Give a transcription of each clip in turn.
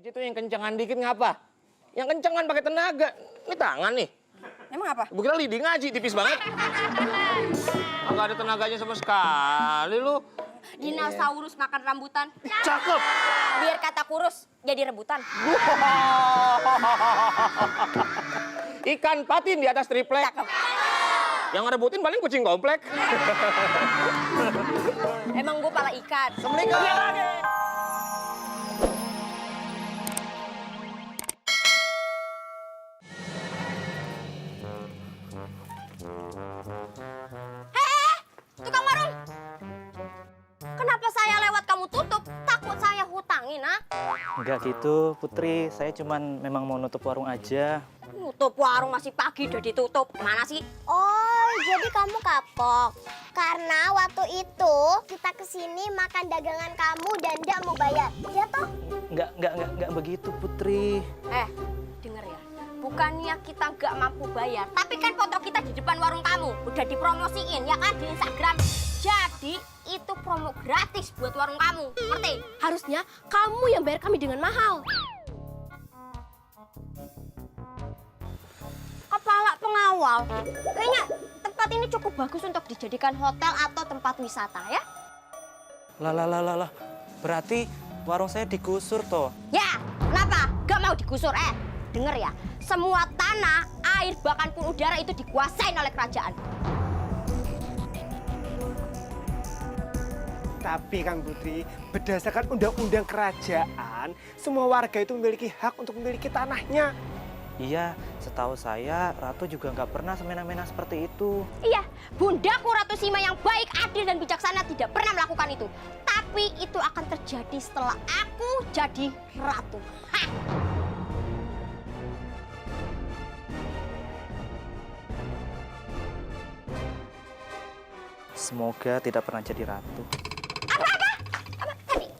Pijit tuh yang kencengan dikit ngapa? Yang kencengan pakai tenaga. Ini tangan nih. Emang apa? Gue kira lidi ngaji, tipis banget. Nggak ada tenaganya sama sekali lu. Dinosaurus makan rambutan. Cakep. Biar kata kurus jadi rebutan. Ikan patin di atas triplek. Cakep. Yang ngerebutin paling kucing komplek. Emang gue pala ikan. Assalamualaikum. Tukang warung. Kenapa saya lewat kamu tutup? Takut saya hutangin, ah? Enggak gitu, Putri. Saya cuman memang mau nutup warung aja. Nutup warung masih pagi udah ditutup. Mana sih? Oh, jadi kamu kapok. Karena waktu itu kita kesini makan dagangan kamu dan nggak mau bayar. Ya toh? Enggak begitu, Putri. Denger ya. Bukannya kita nggak mampu bayar, tapi kan foto kita di depan warung kamu udah dipromosiin ya kan di Instagram. Jadi itu promo gratis buat warung kamu, ngerti? Harusnya kamu yang bayar kami dengan mahal. Kepala pengawal, kayaknya tempat ini cukup bagus untuk dijadikan hotel atau tempat wisata ya? Lah. Berarti warung saya digusur toh. Ya, kenapa? Gak mau digusur? Denger ya, semua tanah, air, bahkan pun udara itu dikuasain oleh kerajaan. Tapi Kang Putri, berdasarkan undang-undang kerajaan, semua warga itu memiliki hak untuk memiliki tanahnya. Iya, setahu saya Ratu juga nggak pernah semena-mena seperti itu. Iya, bundaku Ratu Sima yang baik, adil, dan bijaksana tidak pernah melakukan itu. Tapi itu akan terjadi setelah aku jadi ratu. Hah! Semoga tidak pernah jadi ratu. Apa tadi?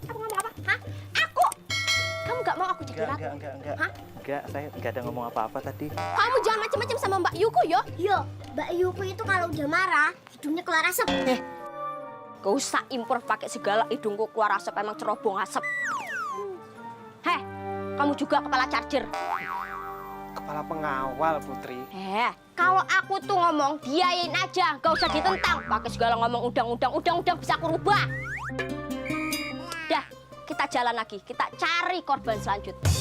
Kamu ngomong apa? Hah? Aku? Kamu gak mau aku jadi ratu? Enggak. Hah? Enggak, saya nggak ada ngomong apa-apa tadi. Kamu jangan macam-macam sama Mbak Yuku yo. Yo, Mbak Yuku itu kalau udah marah, hidungnya keluar asap. Gak usah impor pakai segala hidungku keluar asap, emang cerobong asap. Heh, kamu juga kepala charger. Kepala pengawal, Putri. Kalau aku tuh ngomong, diain aja, gak usah ditentang. Pakai segala ngomong undang-undang bisa aku rubah. Dah, kita jalan lagi, kita cari korban selanjutnya.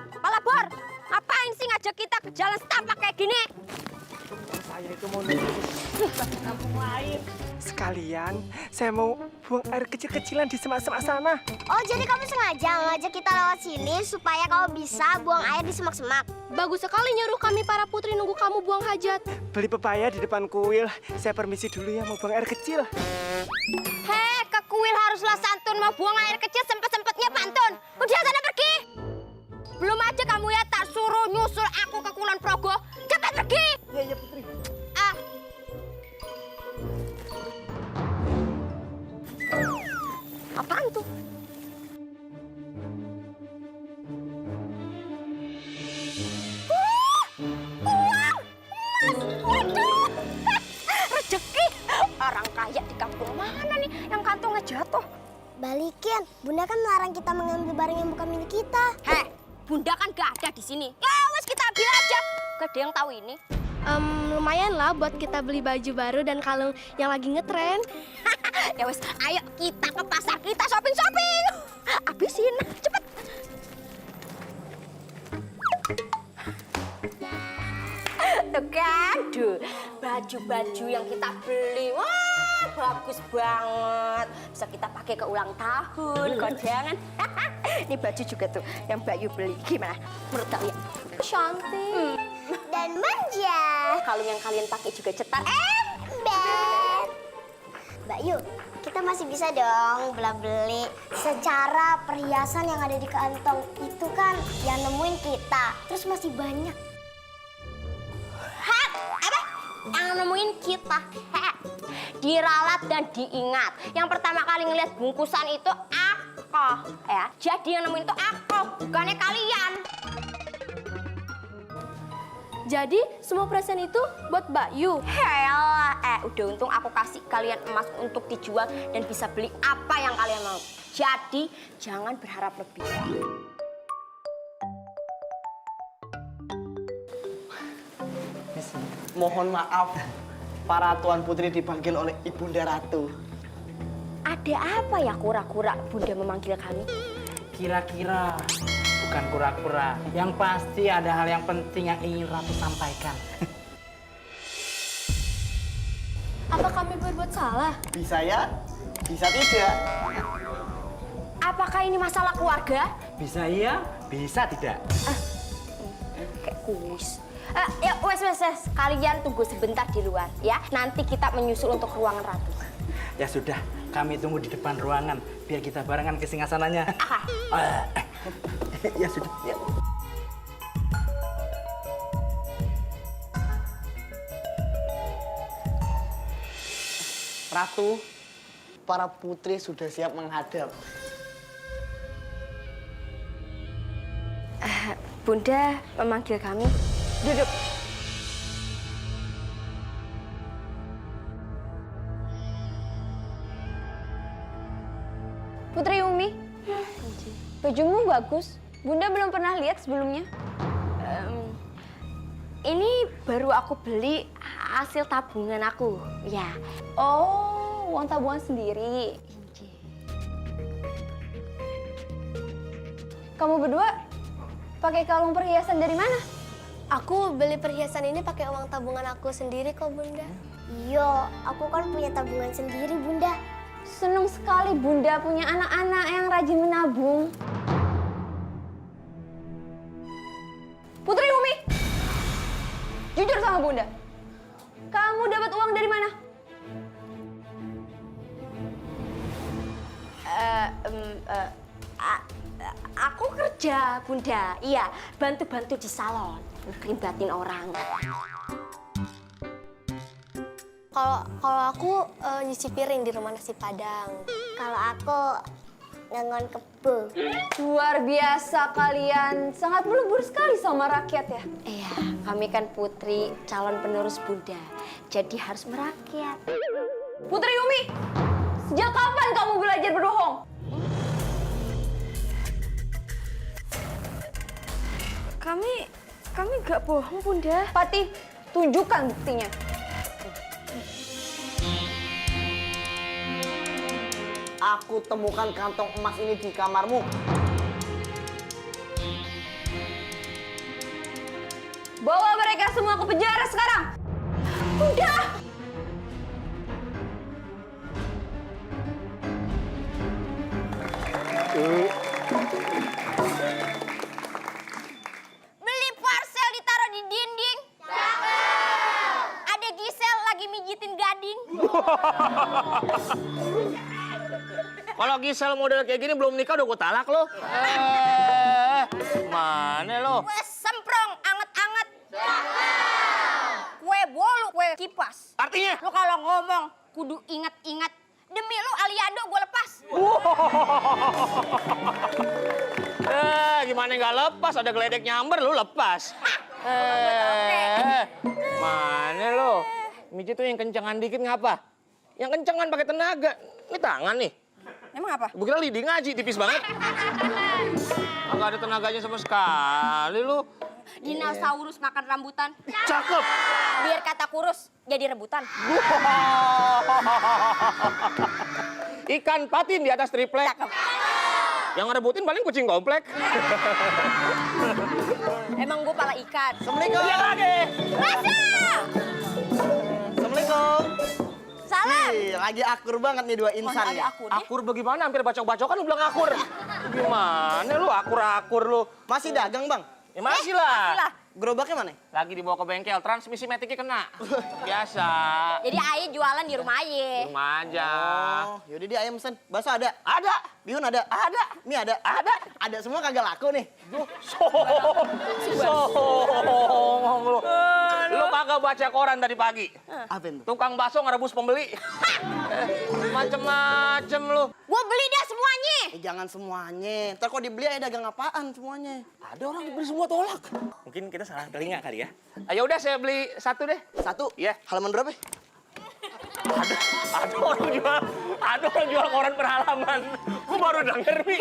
Kepala bor, ngapain sih ngajak kita ke jalan setapak kayak gini? Saya itu mau sekalian, saya mau buang air kecil-kecilan di semak-semak sana. Oh, jadi kamu sengaja ngajak kita lewat sini supaya kamu bisa buang air di semak-semak. Bagus sekali nyuruh kami para putri nunggu kamu buang hajat. Beli pepaya di depan kuil. Saya permisi dulu ya, mau buang air kecil. Hei, ke kuil haruslah santun, mau buang air kecil sempet-sempetnya pantun. Udah sana pergi. Belum aja kamu ya tak suruh nyusul aku ke Kulon Progo. Cepat pergi. Iya, Putri. Apaan tuh? Uang! Emas! Waduh! Rezeki! Orang kaya di kampung mana nih yang kantongnya jatuh? Balikin, Bunda kan melarang kita mengambil barang yang bukan milik kita. Heh, Bunda kan gak ada di sini. Ya wes kita ambil aja. Gak ada yang tahu ini. Lumayan lah buat kita beli baju baru dan kalung yang lagi ngetren. Ya wes, ayo kita ke pasar, kita shopping. Habisin, cepet. Tuh kan, baju-baju yang kita beli, wah bagus banget. Bisa kita pakai ke ulang tahun, kondangan. Ini baju juga tuh yang Mbak Yu beli. Gimana? Menurut kalian? Cantik dan manja. Kalung yang kalian pakai juga cetar. Ember. Mbak Yu, kita masih bisa dong beli secara perhiasan yang ada di kantong itu kan yang nemuin kita. Terus masih banyak. Hah? Apa? Yang nemuin kita. Diralat dan diingat. Yang pertama kali ngeliat bungkusan itu aku. Ya, jadi yang nemuin itu aku, bukannya kalian. Jadi semua persen itu buat Mbak Yu. Helah, udah untung aku kasih kalian emas untuk dijual dan bisa beli apa yang kalian mau. Jadi jangan berharap lebih. Mohon maaf, para Tuan Putri dipanggil oleh Ibunda Ratu. Ada apa ya kura-kura Bunda memanggil kami? Kira-kira, bukan kura-kura. Yang pasti ada hal yang penting yang ingin Ratu sampaikan. Apa kami berbuat salah? Bisa ya, bisa tidak. Apakah ini masalah keluarga? Bisa iya, bisa tidak. Kayak kuis. Ya wes, kalian tunggu sebentar di luar ya. Nanti kita menyusul untuk ruangan Ratu. Ya sudah, kami tunggu di depan ruangan biar kita barengan ke singgasananya. Ya sudah. Ya. Ratu, para putri sudah siap menghadap. Bunda memanggil kami. Duduk. Putri Umi, bajumu bagus. Bunda belum pernah lihat sebelumnya. Ini baru aku beli hasil tabungan aku. Ya. Oh, uang tabungan sendiri. Kamu berdua pakai kalung perhiasan dari mana? Aku beli perhiasan ini pakai uang tabungan aku sendiri kok, Bunda. Iya, aku kan punya tabungan sendiri, Bunda. Senang sekali Bunda punya anak-anak yang rajin menabung. Putri Umi, jujur sama Bunda. Kamu dapat uang dari mana? Aku kerja, Bunda. Iya, bantu-bantu di salon, ngeribatin orang. Kalau aku nyuci piring di rumah nasi Padang. Kalau aku ngengon kebo. Luar biasa kalian, sangat melebur sekali sama rakyat ya. Iya, kami kan putri calon penerus Bunda, jadi harus merakyat. Putri Umi, sejak kapan kamu belajar berbohong? Kami gak bohong, Bunda. Patih, tunjukkan buktinya. Aku temukan kantong emas ini di kamarmu. Bawa mereka semua ke penjara sekarang. Udah. Beli parcel ditaruh di dinding. Ada Gisel lagi mijitin gading. Kalau Gisel model kayak gini belum nikah udah gue talak lo. Mana lo? Kue semprong, anget-anget. Kue bolu, kue kipas. Artinya? Lu kalau ngomong kudu ingat-ingat. Demi lu Aliando gue lepas. Gimana nggak lepas? Ada geledek nyamber lu lepas. Mana lo? Miji tuh yang kencangan dikit ngapa? Yang kencangan pakai tenaga. Ini tangan nih. Emang apa? Gue kira lidi ngaji, tipis banget. Nggak ada tenaganya sama sekali lu. Dinosaurus makan rambutan. Cakep. Biar kata kurus jadi rebutan. Ikan patin di atas triplek. Yang ngerebutin paling kucing komplek. Emang gue pala ikan. Assalamualaikum. Lihat lagi. Masa? Assalamualaikum. Salam. Ih, lagi akur banget nih dua insan Ada ya. aku. Akur bagaimana? Hampir bacok-bacokan lu bilang akur. Gimana lu akur-akur lu? Masih dagang, Bang? Ya masih lah. Gerobaknya mana? Lagi dibawa ke bengkel, transmisi metiknya kena. Biasa. Jadi Aye jualan di rumah Aye. Rumah aja. Oh, yaudah di ayam pesen. Bakso ada? Ada. Bihun ada? Ada. Mie ada? Ada. Ada semua kagak laku nih. Songong lu. Lu kagak baca koran tadi pagi. Apa itu? Tukang bakso ngerebus pembeli. Macem-macem lu. Gue beli dah semuanya. Jangan semuanya. Ntar kok dibeli aja dagang apaan semuanya. Ada orang dibeli semua tolak. Mungkin kita salah telinga kali ya. Ayo udah saya beli satu deh. Satu? Iya. Halaman berapa? Ada orang jual koran per halaman. Gua baru denger, Mi.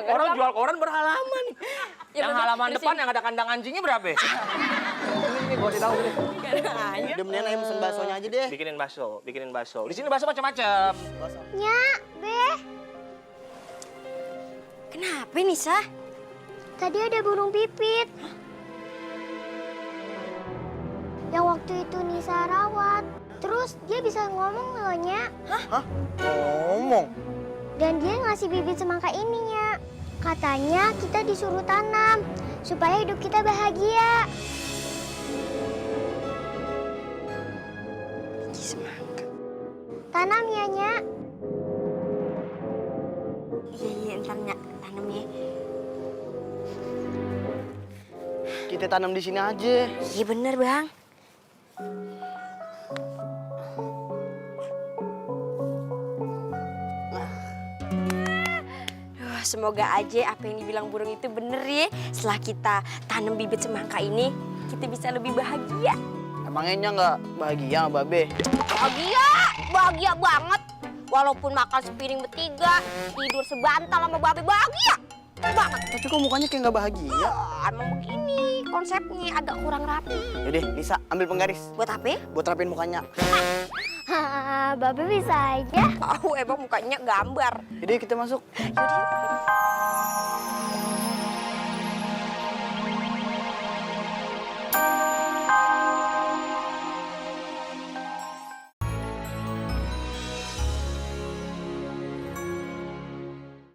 Orang jual koran per halaman. Yang halaman depan yang ada kandang anjingnya berapa? Ini gua kasih tahu deh. Udah mendingan ayo pesen baksonya aja deh. Bikinin bakso. Di sini bakso macam-macam. Nya, Beh. Kenapa Nisa? Tadi ada burung pipit. Yang waktu itu Nisa rawat. Terus dia bisa ngomong loh, Nya. Ngomong? Dan dia ngasih bibit semangka ini, Nya. Katanya kita disuruh tanam supaya hidup kita bahagia. Biji semangka. Tanam ya, Nya. Iya, ntar Nyak tanam ya. Kita tanam di sini aja. Iya bener, Bang. Semoga aja apa yang dibilang burung itu bener ya. Setelah kita tanam bibit semangka ini, kita bisa lebih bahagia. Emangnya nggak bahagia sama Babe? Bahagia banget. Walaupun makan sepiring bertiga, tidur sebantal sama babe, bahagia banget. Tapi kok mukanya kayak nggak bahagia? Emang begini konsepnya, agak kurang rapi. Yaudah, Nisa ambil penggaris. Buat apa? Buat rapin mukanya. Babe bisa aja. Tahu emang mukanya gambar. Jadi kita masuk. Yaudah.